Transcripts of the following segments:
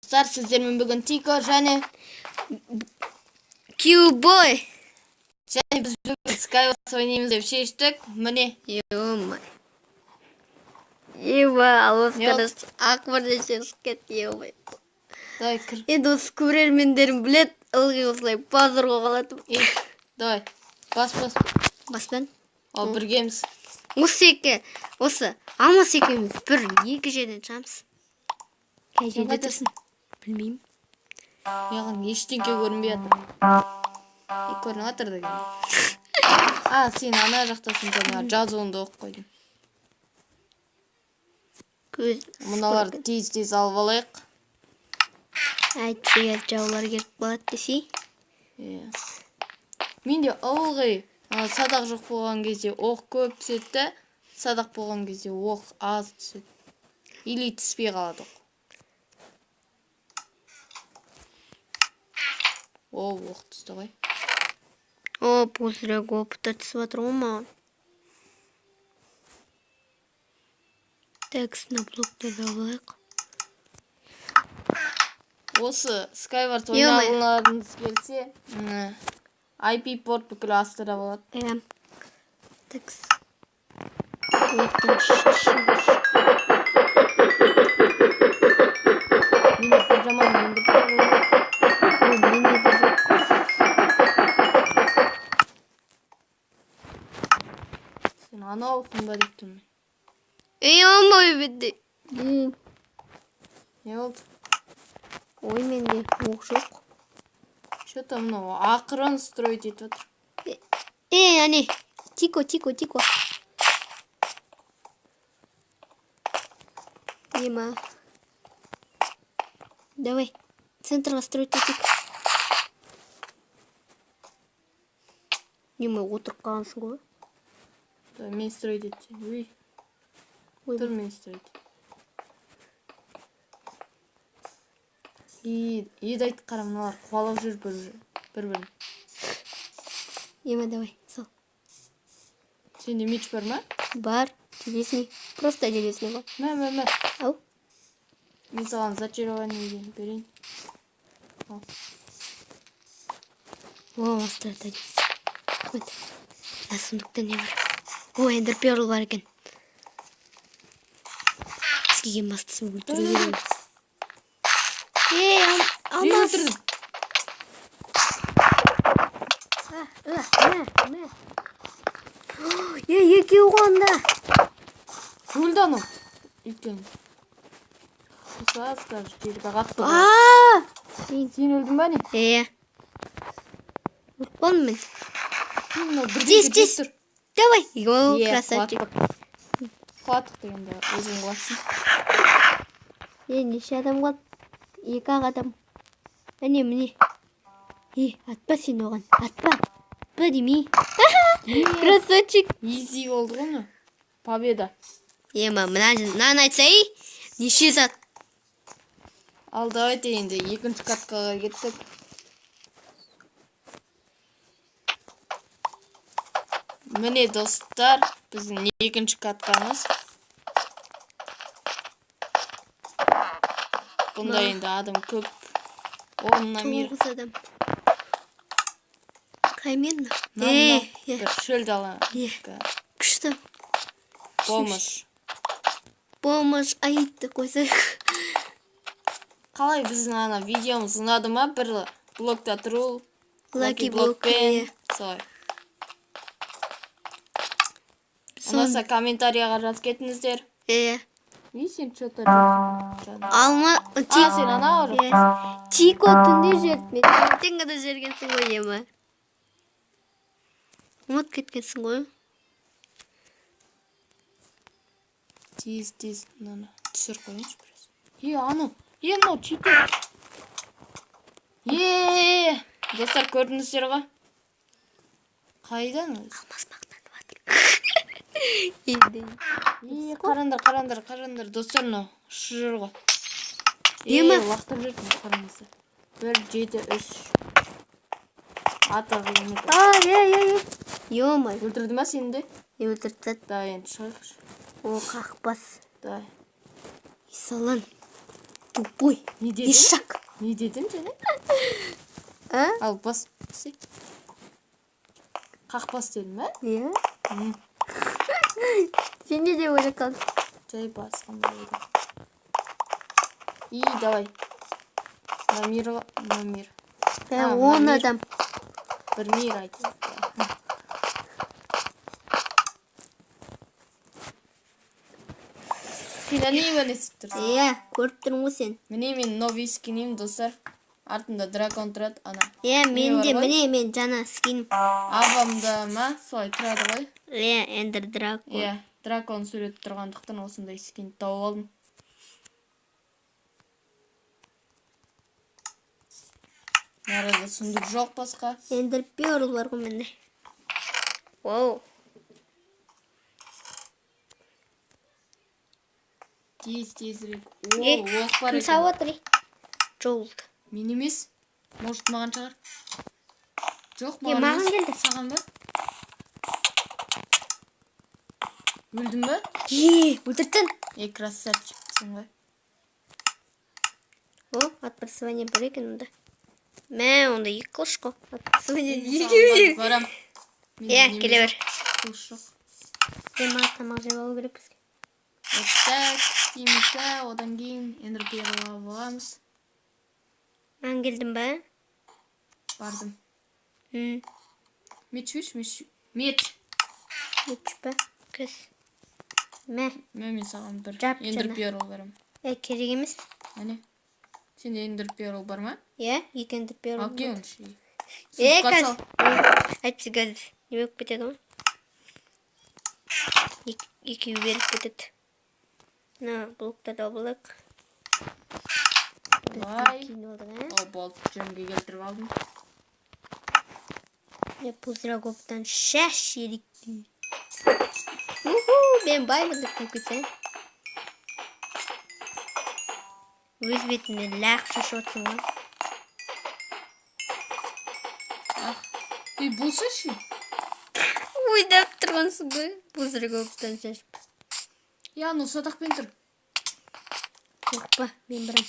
Достар, сіздермен бүгін Тико және Кьюбой. Және біз бүгін Skywars ойнаймыз деп шештік. Міне. Ё-моё. Ева, алыс Не болды? қараш, ақ бірдеңе шығып кетті, ё-моё. Давай кір. Енді осы көрермендерім білет, ылғи осылай базарға қалады. Ей, давай. Бас, бас. Баспен. О, біргеміз. Осы екі, осы Алмас екеуміз бір екі жерден шығамыз. Қай Сен жерде қайдасың? тұрсың? Білмеймін. Маған ештеңке көрінбей жатыр. Е, көрініп жатыр деген. А, сен ана жақтасың, жаңа жазуыңды оқып қойдым. Көз. Мыналарды тез-тез алып алайық. Әйтпесе жаулар келіп қалады десей. Иә. Менде ылғи садақ жоқ болған кезде оқ көп түседі де, садақ болған кезде оқ аз түседі. Или түспей қалады оқ. О, оқ түсті ғой. О, пузырек опыта түсіп жатыр ғой маған. Так, мына блоктарды алып алайық. Осы Skywars Ё-моё. ойнағыларыңыз келсе, IP порт бүкіл астыда болады. Иә. Так. Блоктан ш- Менде бір жаман енді бір О, менде де жоқ. Сен анаусың ба деп тұрмын. Ё-моё, менде. Не болды? Ой, менде оқ жоқ. Что-то мынау ақырын строить етіп жатыр. Ей, әне. Тико, Тико, Тико. Ема. Давай, центрға строить етейік. Нема, отырып қалғансың ғой. Давай, мен строить етсем. Ой, Ой, тұр мен строить. И, еді айт қара, мыналар қуалап жүр бір бірін. Ема, давай, сал. Сенде меч бар ма? Бар, железный. Просто железный ғой. Мә, мә, мә. Ау. Мен саған зачарование берейін. Ал. О, острата. Вот. Мына сундукта не бар? О, эндер перл бар екен. Бізге ең бастысы өлтіру керек. Ей, Біреу алмас. өлтірдім. Мә, мә. Ей, екеуі ғой анда. Өлді анау. Өйткені. Сас даже жерге қақты. Аа! Сен өлдің ба не? Е. Өліп қалдым мен. Сен мынау Тез, бірдеңке тез. жеп тұр. Давай. О, Е, красавчик. құлаттық. Құлаттық дегенде өзің құлатсың. Е, неше адам қалды? Екі ақ адам. Әне, міне. Е, атпа сен оған. Атпа. Атпа демей. Красавчик. Изи болды ғой мынау. Победа. Ема, мынаны айтса, ей, неше зат. Ал давайте енді екінші каткаға кеттік. Міне достар, біздің екінші каткамыз. Бұнда енді адам көп. О, мына мир. 9 адам. Қай мир мынау? Мынау, Е, мынау. е, Бір шөл дала. Е. Күшті. Помощь. Помощь айтты қойсай. Қалай біздің ана видеомыз ұнады ма? Бір блокта тұру. Lucky блокпен. блок, Солай. Ұнаса комментарияға жазып кетіңіздер. Е, И сен что-то жоқсың. алма, А, сен анау Е, жоқсың. Тико түнде жүрді. Мен таңертең ғана жүргенсің ғой, ема. Ұмытып кеткенсің ғой. Тез, тез мынаны түсіріп қояйыншы біраз. Е, анау. Е, мынау читер. Е, достар көрдіңіздер ғой. Қайдан өзі? Алмас мақтанып жатыр. Енді. Е, қараңдар, қараңдар, қараңдар, достар, мынау ұшып жүр ғой. Е, Ема. лақтырып жүр мынау, қараңыздар. 1, 7, 3. Аты қиын. А, е, е, е. Ё-моё. Өлтірді ма сені де? Не өлтіріп тастады? Давай енді шығайықшы. О, қақпас. Давай. Салын. Тупой. Не дедің? Ишак. Не дедің және? А? Ал бас. Қақ бас дедің бе? Иә. Сен не деп ойлап қалдың? Жай басқан болды. И давай. Номер, номер. 10 адам. Бір мир айтты. Сен әне естіп тұрсың. Иә, көріп тұрмын ғой сен. Міне мен новый скинім, достар. Артында дракон тұрады, ана. Иә, мен де, міне мен жаңа скин. Авамда ма, солай тұрады ғой. Иә, эндер дракон. Иә, дракон суреті тұрғандықтан осындай скин тауып алдым. Арада сундук жоқ басқа. Эндер перл бар ғой менде. Вау. Тез тезірек. О, оқ бар Кім екен. сауып отыр? Жолды. Мен емес. Может, маған шығар. Жоқ, Е, маған маған емес. келді. Саған ба? Өлдің бе? Е, өлтірдің. Е, красавчиксің ғой. О, отбрасывание бар екен онда. Мә, онда екі қылыш қой. Отбрасывание Мен екеуі. саған барам. Е, келе бер. Қылыш жоқ. Е, маған тамақ жеп алу керек бізге. Вот так, істейміз да, одан кейін эндер перл алып аламыз. Маған келдің ба? Бардым. Меч жіберші, меч. Меч. Меч па? Кіз. Мә. Мә, мен саған бір Жап эндер жаңа. перл беремін. Е, керек емес. Әне. Сенде эндер перл бар ма? Иә, екі эндер перл. Ал кел оншы. Е, Сундукқа қазір. сал. Әйтпесе қазір не болып кетеді ғой? Екеуі беріп кетеді. Мына блоктарды алып алайық. Былай. Киініп алдық, ә? О, болды, жөнге келтіріп алдым. Е, пузырогоптан шаш ерік. Уху, мен баймын деп күліп кетсең. Өз бетіңнен лақ шашып отырсың ғой. Ах, ей, болсайшы. Ойнап тұрғансың ғой. Пузырогоптан шашып. Я, анау садақпен тұр. Қорықпа, мен барам.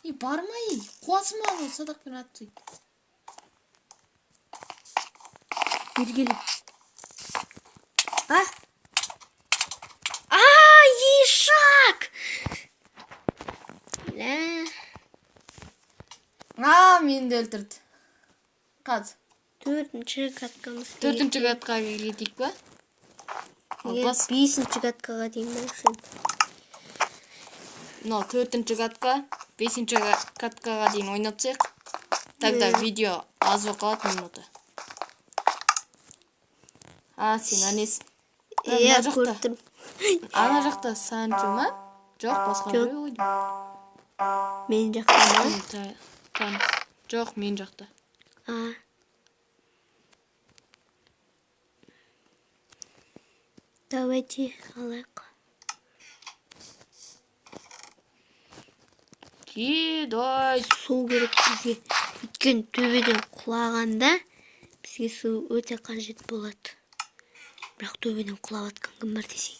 Ей, барма, ей. Қуасың ба анау садақпен атып тастайды. Бері кел. А? А, ешак! Лә. А, мені де өлтірді. Қаз. Төртінші каткамыз. Төртінші каткаға кетейік па? Ал Иә, бас. бесінші каткаға дейін ба шын. Мынау төртінші катка, бесінші каткаға дейін ойнап тастайық. Тогда видео аз болып қалады минуты. А, сен әнесің. Иә, Мына жақта. көріп тұрмын. Ана жақта Санчо ма? Жоқ, басқа Жоқ. біреу ғой деймін. Мен жақта ма? Таныс. Жоқ, мен жақта. А. Давайте алайық. Кидай. Су керек бізге. Өйткені төбеден құлағанда бізге су өте қажет болады. Бірақ төбеден құлап жатқан кім бар десең.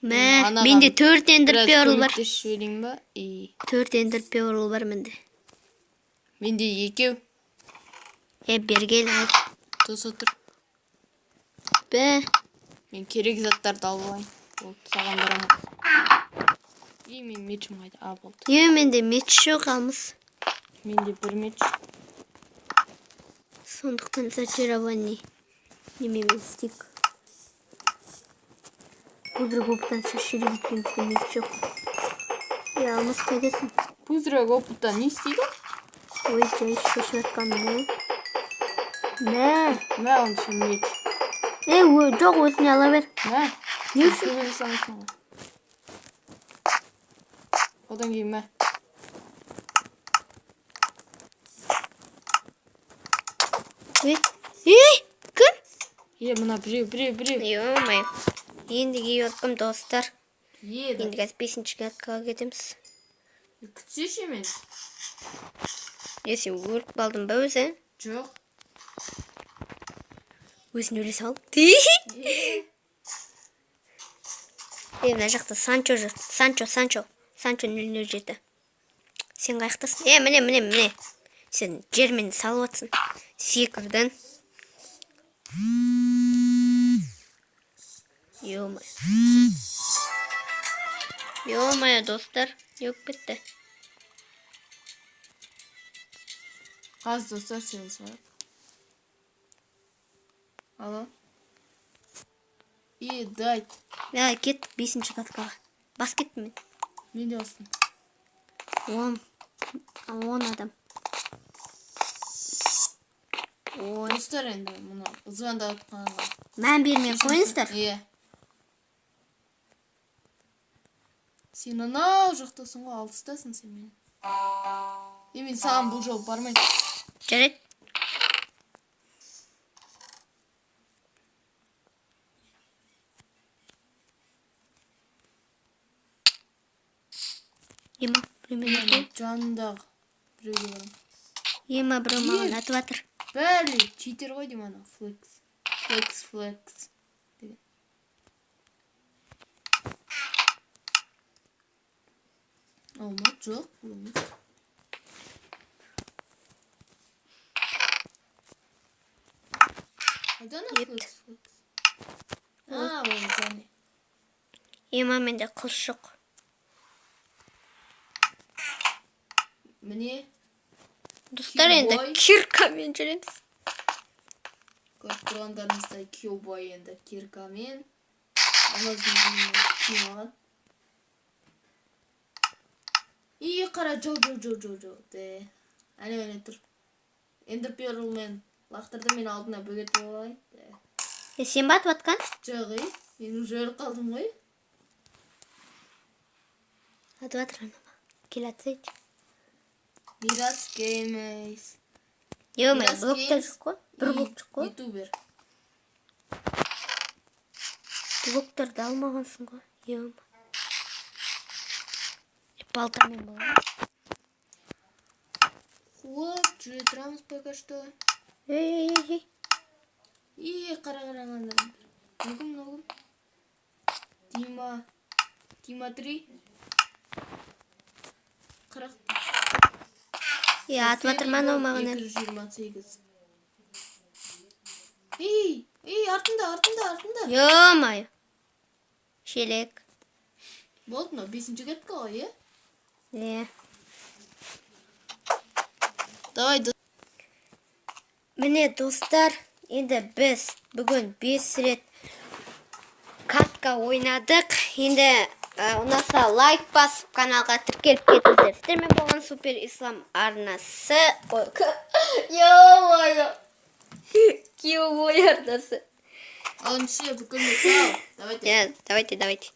Мә, Анаған менде 4 эндер Біраз перл бар. көмектесіп жіберейін ба? И 4 эндер перл бар менде. менде екеу. Е, бері кел, ал. Тоса тұр. Бә, Мен керек заттарды алып алайын. Болды, саған барамын. И мен мечім қайда? А, болды. е, менде меч жоқ алмыз. Менде бір меч. Сондықтан зачарованный немемен істейік. Пудрогоптан шаш жерге кеткен бізде меч жоқ. Е, алмаз қайдасың? Пузырек опыта не істейді? Ой, жай шашып жатқаным ғой. Мә. Мә, онша меч. Е, жоқ, өзіңе ала бер. Мә. Не үшін? Төбелесе алмайсың ғой. Одан кейін мә. Ей, ей, кім? Е, мына біреу, біреу, біреу. Ё-моё. Енді келіп жатқам, достар. Е, да. Енді қазір бесінші каткаға кетеміз. Күтсеші мен. Е, сен өліп қалдың ба өзі? Жоқ. Өзің өле сал. Е, мына жақта Санчо жүр. Санчо, Санчо. Санчо 007. Сен қаяқтасың? Е, міне, міне, міне. Сен жермен салып жатсың. Секірдің. Ё-моё. Ё-моё, достар. Не болып кетті? Қазір, достар, сөйлесіп. Алло. И дайт. Ә, кеттік бесінші каткаға. Бас кеттім мен. Мен де бастым. 10. 10 адам. Ой. Достар, енді мұны звондап отқанға. Мән бермей қойыңыздар. Иә. Сен анау жақтасың ғой, алыстасың сен менен. Е, мен саған бұл жолы бармаймын. Жарайды. Ема, біреумен ату. Жанындағы біреуге барамын. Ема, біреу маған атып жатыр. Бәрі читер ғой деймін ана. Флекс. Флекс, флекс. Деген. Ма? Жоқ, бұл емес. Қайда ана флекс, флекс? А, ол және. Ема, менде қылыш жоқ. Міне. Достар, енді киркамен жүреміз. Көріп тұрғандарыңыздай, Киллбой енді киркамен. Алмаздың киім алған. И, қара, жау, жау, жау, жау, жау. Де. Әне, әне тұр. Эндер Перлмен лақтырды, мен алдына бөгет алайын. Де. Е, сен ба атып атқан? Жоқ, ей. Мен уже өліп қалдым ғой. Атып жатыр анау. Келе атсайшы. Мирас Геймс. Ё-моё, блоктар жоқ қой. Бір блок жоқ қой. Ютубер. Блоктарды алмағансың ғой. Ё-моё. Балтамен бола. Қуып жүре тұрамыз пока что. Ей, ей, ей. И, қара, қара, қара. Мынау кім, мынау кім? Дима. Дима 3. 40. Е, атып жатыр ма анау маған әлі? 228. Ей, ей, артында, артында, артында. Ё-моё. Шелек. Болды, мынау бесінші катка ғой, е? Е. Давай, Міне, достар, енді біз бүгін 5 рет катка ойнадық. Енді ұнаса лайк басып, каналға тіркеліп кетіңіздер. Сіздермен болған Супер Ислам арнасы. Ой, ё-моё. Киллбой арнасы. Ал, неше, бүкіл сау. Давайте. Иә, давайте, давайте.